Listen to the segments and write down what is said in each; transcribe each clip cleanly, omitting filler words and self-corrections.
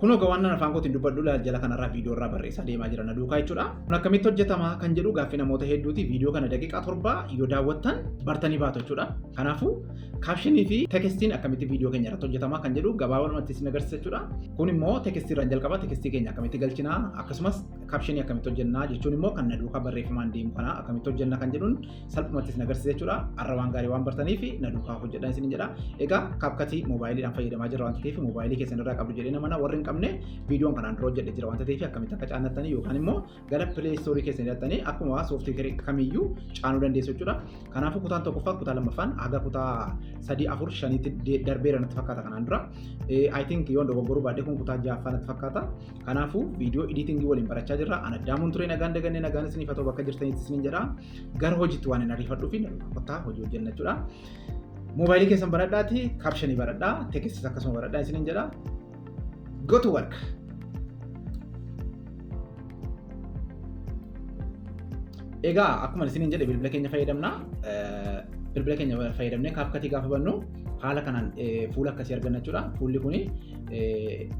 Kunoo egaa waan afaan kootiin dubbadhu jala kanarraa viidiyoo irraa barreessaa deemaa jira na duukaa jechuudha. Kun akkamitti hojjetama kan jedhu gaaffii namoota hedduuti. Viidiyoo kana daqiiqaa 7 yoo daawwattan bartanii baatu jechuudha. Kanaafuu captionii fi textiin akkamitti viidiyoo keenya irratti hojjetama kan jedhu gabaabumatti isin agarsiisa jechuudha. Kun immoo textii irraan jalqaba. Textii keenya akkamitti galchinaa akkasumas captionii akkamitti hojjennaa jechuun immoo kan na duukaa barreeffamaan deemu kana akkamitti hojjenna kan jedhuun salphumatti isin agarsiisa jechuudha. Har'a waan gaarii waan bartaniif na duukaa hojjedhaan isin jedha. Egaa CapCut moobaayiliidhaan fayyadamaa jira waan ta'eef moobaayilii keessan irraa qabdu jedhee nama warri hin qabne viidiyoon kanaan dura hojjedhe jira waan ta'eef akkamitti akka caannattanii yookaan immoo gara Play Store keessan hidhattanii akkuma sooftiweerii kamiyyuu caanuu dandeessu jechuudha. Kanaafuu kutaan tokkoffaa kutaa lammaffaan haga kutaa 3 4 5tti darbeera natti fakkaata kanaan dura. I think yoon dogoggoruu baadhee kun kutaa ja'affaa natti fakkaata. Kanaafuu viidiyoo editingii waliin barachaa jirra. Ana Addaamuun ture, nagaan dagannee nagaan isiniif haa ta'u bakka jirtanitti isiniin jedha. Gara hojiitti waan hin ariifadhuuf kottaa hojii hojjenna jechuudha. Moobaayilii keessan baradhaati, captionii baradhaa, tekstis akkasuma baradhaa isiniin jedha. Go to work. Egaa akkuma isiniin jedhe bilbila keenya fayyadamna. Bilbila keenya fayyadamnee CapCut gaafa bannu haala kanaan fuula akkasii arganna jechuudha. Fuulli kuni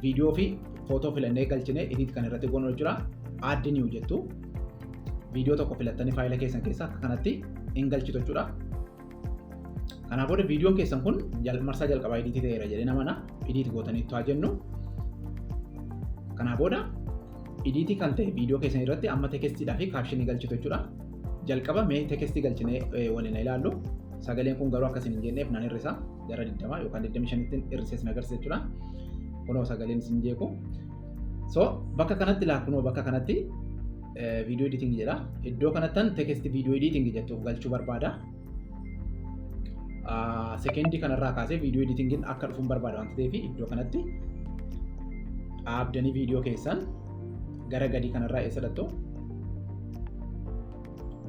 viidiyoo fi footoo filannee galchine edit kan irratti goonu jechuudha. Add new jettu. Viidiyoo tokko filattanii faayila keessan keessa akka kanatti hin galchitu jechuudha. Kanaa booda viidiyoon keessan kun marsaa jalqabaa edit ta'eera jedhee namana edit gootaniittu haa jennu. Kanaa booda edit kan ta'e viidiyoo keessan irratti amma tekestiidhaa fi kaapshinii galchitu jechuudha. Jalqaba mee tekestii galchinee waliin ilaallu. Sagaleen kun garuu akkasiin hin jenneef nan hir'isa. Gara 20 yookaan 25tti hir'isee isin agarsiisa jechuudha. Kunoo sagaleen isin jeequ. So bakka kanatti laa kunoo bakka kanatti viidiyoo editing jedha. Iddoo kanattan text viidiyoo editing jettu galchuu barbaada. Sekendii kanarraa kaasee viidiyoo editingin akka dhufuun barbaada waan ta'eef iddoo kanatti dhaabdanii viidiyoo keessan gara gadii kanarraa eessa dhattu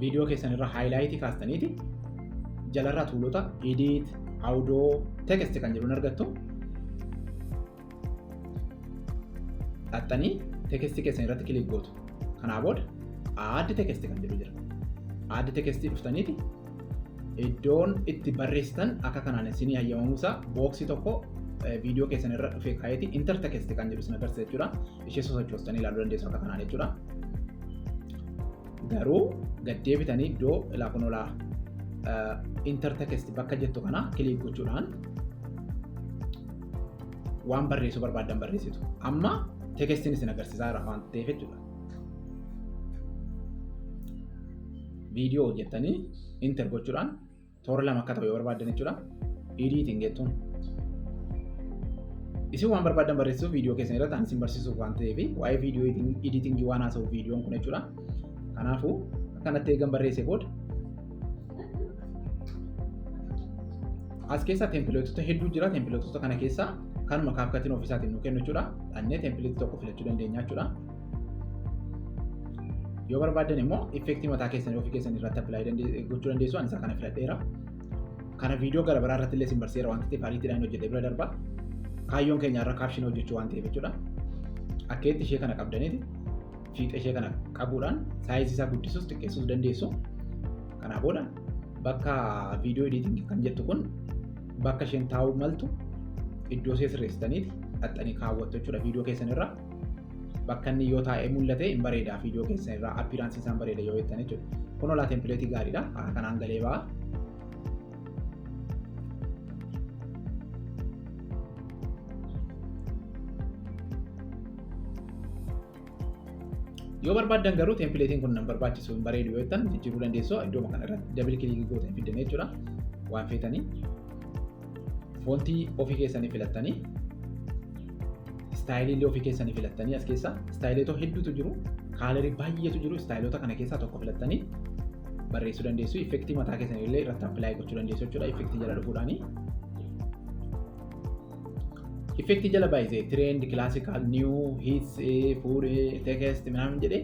viidiyoo keessan irra haayilaayitii kaastaniiti jalarraa tuulota edit, audio, text kan jedhuun argattu. Dhaxxanii text keessan irratti kilik gootu. Kanaa booda add text kan jedhu jira. Add text dhuftaniiti iddoon itti barreessitan akka kanaan isinii hayyamamuusaa booksii tokko viidiyoo keessan irra dhufee kaa'eeti enter text kan jedhu isin agarsiisa jechuudha. Ishee sosochoostanii ilaaluu dandeessu akka kanaan jechuudha. Garuu gad deebitanii iddoo ilaa kun olaa enter text bakka jettu kana kilik gochuudhaan waan barreessuu barbaaddan barreessitu. Amma tekstiin isin agarsiisaa jira waan ta'eef jechuudha. Viidiyoo hojjettanii enter gochuudhaan toora lama akka ta'u yoo barbaaddan jechuudha. Editing jettuun. Isin waan barbaaddan barreessuuf viidiyoo keessan irratti ani isin barsiisuuf waan ta'eef waa'ee viidiyoo editingii waan haasa'uuf viidiyoon kun jechuudha. Kanaafuu akkanatti eegan barreessee booda as keessa tempileetota hedduu jira. Tempileetota kana keessa kanuma CapCutiin ofiisaatiin nu kennu jechuudha. Dhannee tempileetii tokko filachuu dandeenya jechuudha. Yoo barbaaddan immoo effektii mataa keessanii ofii keessanii irratti appilaayi gochuu dandeessu. Ani isaa kana filadheera. Kana viidiyoo gara biraa irratti illee isin barsiiseera waan ta'eef ariitiidhaan hojjedhee bira darba. Kaayyoon keenya irra kaapshinii hojjechuu waan ta'eef jechuudha. Akka itti ishee kana qabdaniiti fiixee ishee kana qabuudhaan saayizii isaa guddisuus xiqqeessuus dandeessu. Kanaa booda bakka viidiyoo editing kan jettu kun bakka isheen taa'uu maltu iddoo ishee sirreessitaniiti xaxxanii kaawwattu jechuudha viidiyoo keessan irra. Bakka inni yoo taa'ee mul'ate hin bareeda viidiyoo keessan irraa appiiraansii isaan bareeda yoo jettan jechuudha. Kun olaa tempileetii gaariidha. Haala kanaan galee ba'a. Yoo barbaaddan garuu tempileetiin kun nan barbaachisu hin bareedu yoo jettan jijjiiruu dandeessu. Iddoo kana irratti dabili kilikii gootan fiddan jechuudha. Waan feetanii foontii ofii keessanii filattanii istaayilii illee ofii keessanii filattanii as keessa istaayiloota hedduutu jiru. Kaalarii baay'eetu jiru. Istaayiloota kana keessaa tokko filattanii barreessuu dandeessu. Effektii mataa keessanii illee irratti appilaayi gochuu dandeessu jechuudha. Effektii jala dhufuudhaani. Effektii jala baay'isee trend, classical, new, hits, food, text minaamin jedhee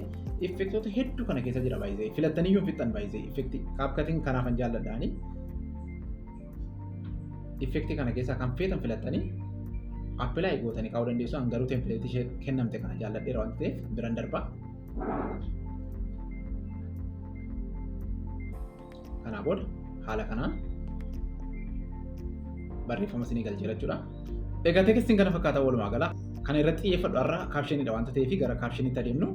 effektoota hedduu kana keessa jira baay'isee. Filattanii iyyuu hin fixxan baay'isee effektii. CapCutiin kanaafan jaalladhaani. Effektii kana keessaa kan feetan filattanii appilaayi gootanii kaa'uu dandeessu. An garuu tempileetii ishee kennamte kana jaalladheera waan ta'eef biran darba. Kanaa booda haala kanaan barreeffama isinii galcheera jechuudha. Egaa tekstiin kana fakkaata walumaa gala. Kana irratti xiyyeeffadhu har'a captioniidha waanta ta'eef gara captioniitti adeemnu.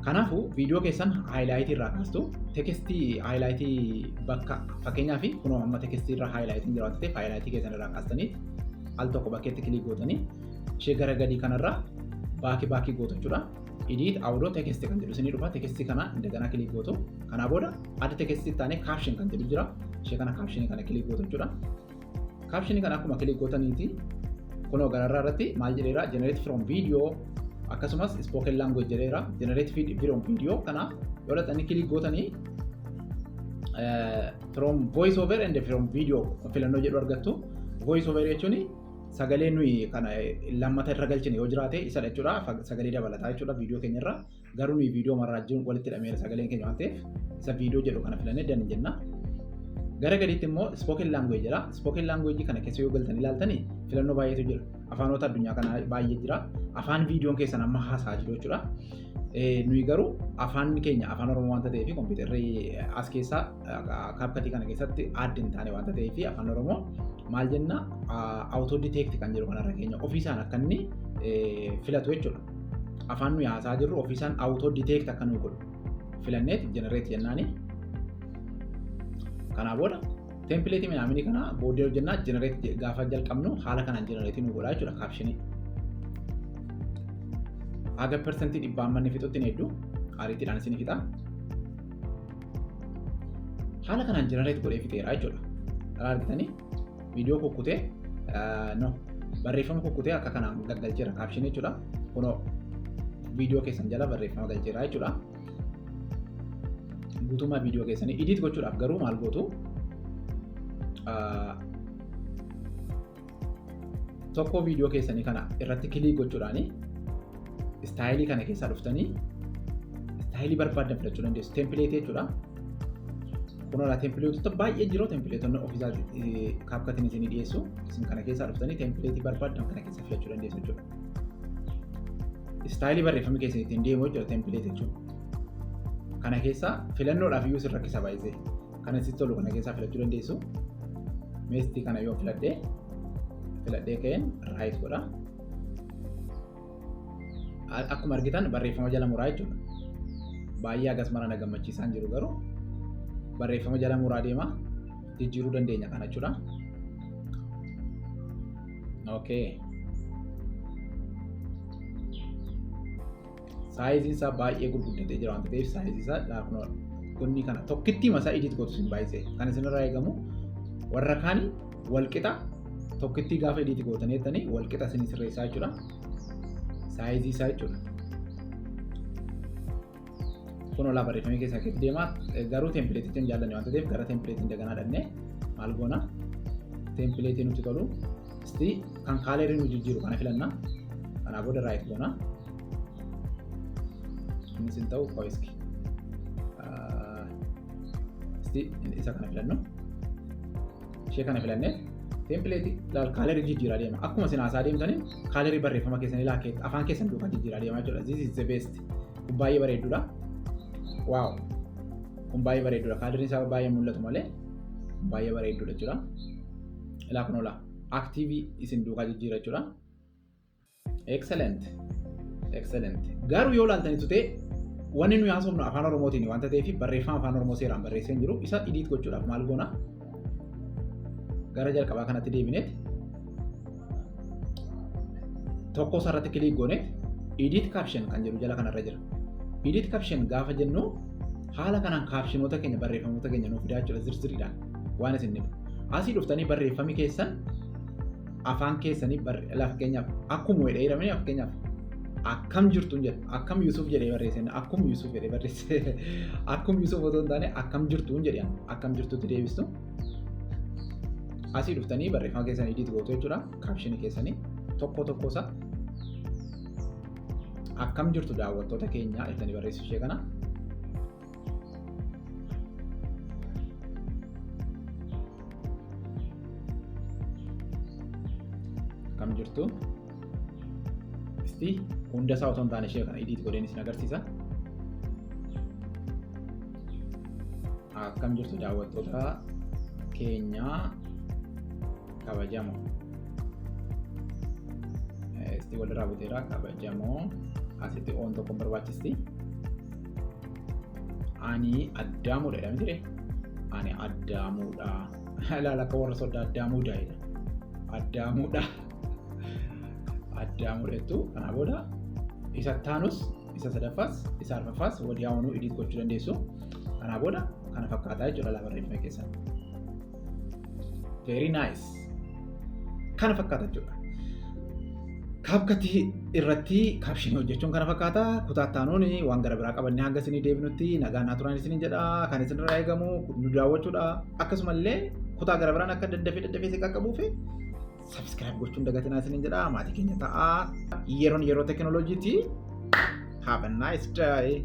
Kanaafuu viidiyoo keessan highlightii irraa kaastu, textii highlightii bakka, fakkeenyaaf kunoo amma textii irraa highlightiin jira waanta ta'eef, highlightii keessan irraa kaastanii al tokko bakkeetti click gootanii ishee gara gadii kanarraa backii backii gootu jechuudha. Edit audio text kan jedhu isinii dhufa. Textii kana indaganaa click gootu. Kanaa booda adda textii taanee caption kan jedhu jira. Ishee kana captionii kana click gootu jechuudha. Captionii kana akkuma click gootaniiti kunoo gararraa irratti maal jedheera? Generate from video akkasumas spoken language jedheera. Generate from video kana yoo laxanii click gootanii from voice over and from video filannoo jedhu argattu. Voice over jechuun sagalee nuyi kana lammata irra galchine yoo jiraate isadha jechuudha. Sagalee dabalataa jechuudha viidiyoo keenya irra. Garuu nuyi viidiyoo marraa jiru walitti hidhameera sagaleen keenya waan ta'eef, isa viidiyoo jedhu kana filannee done jenna. Gara gadiitti immoo spoken language jedha. Spoken language kana keessa yoo galtanii ilaaltanii filannoo baay'eetu jira. Afaanota addunyaa kanaa baay'ee jira. Afaan viidiyoon keessan amma haasaa jiru jechuudha. Nuyi garuu afaan keenya Afaan Oromoo waanta ta'eef, kompiitarri as keessaa CapCutii kana keessatti adda hin taane waanta ta'eef, Afaan Oromoo maal jenna? Auto detect kan jedhu kanarra keenya ofiisaan akka inni filatu jechuudha. Afaan nuyi haasaa jirru ofiisaan auto detect akka nu godhu filanneet generate jennaani. Kanaa booda templateii minaaminii kana booddee hojjennaa. Generate gaafa jalqabnu haala kanaan generate nu godha jechuudha captionii. Haga 100% amma inni fixutti hin hedduu ariitiidhaan isin fixa. Haala kanaan generate godhee fixeera jechuudha. Karaa argitanii viidiyoo kukkutee, no, barreeffama kukkutee akka kanaan gaggalcheera captionii jechuudha. Kunoo viidiyoo keessan jala barreeffama galcheera jechuudha. Guutummaa viidiyoo keessanii edit gochuudhaaf garuu maal gootu? Tokko viidiyoo keessanii kana irratti click gochuudhaani styleii kana keessaa dhuftanii styleii barbaaddan filachuu dandeessu. Templateii jechuudha. Kunoodha, templateota baay'ee jiru. Templateonni ofiisaa CapCutiin isinii dhiyeessu. Isin kana keessaa dhuftanii templateii barbaaddan kana keessa filachuu dandeessu jechuudha. Styleii barreeffamni keessan ittiin deemu jechuudha template jechuudha. Kana keessa filannoodhaaf iyyuu isin rakkisa baay'isee. Kana sitti tolu kana keessaa filachuu dandeessu. Meestii kana yoo filadhee ka'een right godha. Akkuma argitan barreeffama jala muraa jechuudha. Baay'ee hagas mara na gammachiisaan jiru, garuu barreeffama jala muraa deema, jijjiiruu dandeenya kana jechuudha. Okay. Sizeiin isaa baay'ee gurguddatee jira waan ta'eef, sizeii isaa kunni kana tokkitti masaa edit gootu isin baay'isee. Kan isinirraa eegamu warra kaanii walqixa tokkittii gaafa edit gootanii jettanii walqixa isin sirreessaa jechuudha. Sizeii isaa jechuudha. Kun olaa barreeffamee keessaa keessa deema, garuu templateicha hin jaallanne waan ta'eef gara templateii daganaa dhannee maal goona? Templateii nutti tolu isti kan colorii nu jijjiiru kana filanna. Kanaa booda right goona. Innis hin ta'u qo'iski. Isti isa kana filannu. Ishee kana filannee templateii laal, colorii jijjiiraa deema. Akkuma isin haasaa deemtaniin colorii barreeffama keessanii laakeetti afaan keessan duukaa jijjiiraa deema jechuudha. This is the best. Kun baay'ee bareedduudha. Wow. Kun baay'ee bareedduudha. Coloriin isaa baay'ee mul'atu malee kun baay'ee bareedduudha jechuudha. Ilaa, kun ola. Activeii isin duukaa jijjiira jechuudha. Excellent. Excellent. Garuu yoo ilaaltanitu ta'e, wanni nuyi haasofnu Afaan Oromootiin waanta ta'eef, barreeffama Afaan Oromoo seeraan barreessee hin jiru. Isa edit gochuudhaaf maal goona? Gara jalqabaa kanatti deebineet tokko isaarratti click gooneet edit caption kan jedhu jala kanarra jira. Edit caption gaafa jennu haala kanaan captionoota keenya, barreeffamoota keenya nuuf fidaa jechuudha zirziriidhaan waan isin dhibu. Asii dhuftanii barreeffami keessan afaan keessanii, fakkeenyaaf akkuma jedhee hiramee, fakkeenyaaf akkam jirtu jedha, akkam Yusuf jedhee barreesse, akkum Yusuf jedhee barreesse, akkum Yusuf otoo hin taane akkam jirtu jedhe, akkam jirtutti deebistu. Asii dhuftanii barreeffama keessan edit gootu jechuudha. Captionii keessanii tokko tokko isaa akkam jirtu daawwattoota keenya jettanii barreessu ishee kana. Akkam jirtu. Isti hunda isaa otoo hin taane ishee kana edit godheen isin agarsiisa. Akkam jirtu daawwattoota keenyaa kabajamoo. Isti Asitti walirraa buteera. Kabajamoo asitti oon tokko barbaachisti. Ani Addaamuudha jedhama ture. Ani Addaamuudha. Ilaala, akka warra soddaa Addaamuudha jedha. Addaamuudha. Addaamuudha jettu. Kanaa booda isa taanus, isa sadaffaas, isa arfaffaas waliyaa'uunuu edit gochuu dandeessu. Kanaa booda kana fakkaataa jechuudha laa barreeffama keessan. Very nice. Kana fakkaata jechuudha. CapCut irratti captionii hojjechuun kana fakkaata. Kutaa taanuun waan gara biraa qabannee hanga isinii deebinutti nagaan naa turaan isiniin jedha. Kan isinirraa eegamu nu daawwachuudha. Akkasumallee kutaa gara biraan akka daddafee daddafee si qaqqabuuf subscribe gochuun dagatinaa isiniin jedha. Maatii keenya ta'aa. Yeroon yeroo teekinooloojiiti. Have a nice day.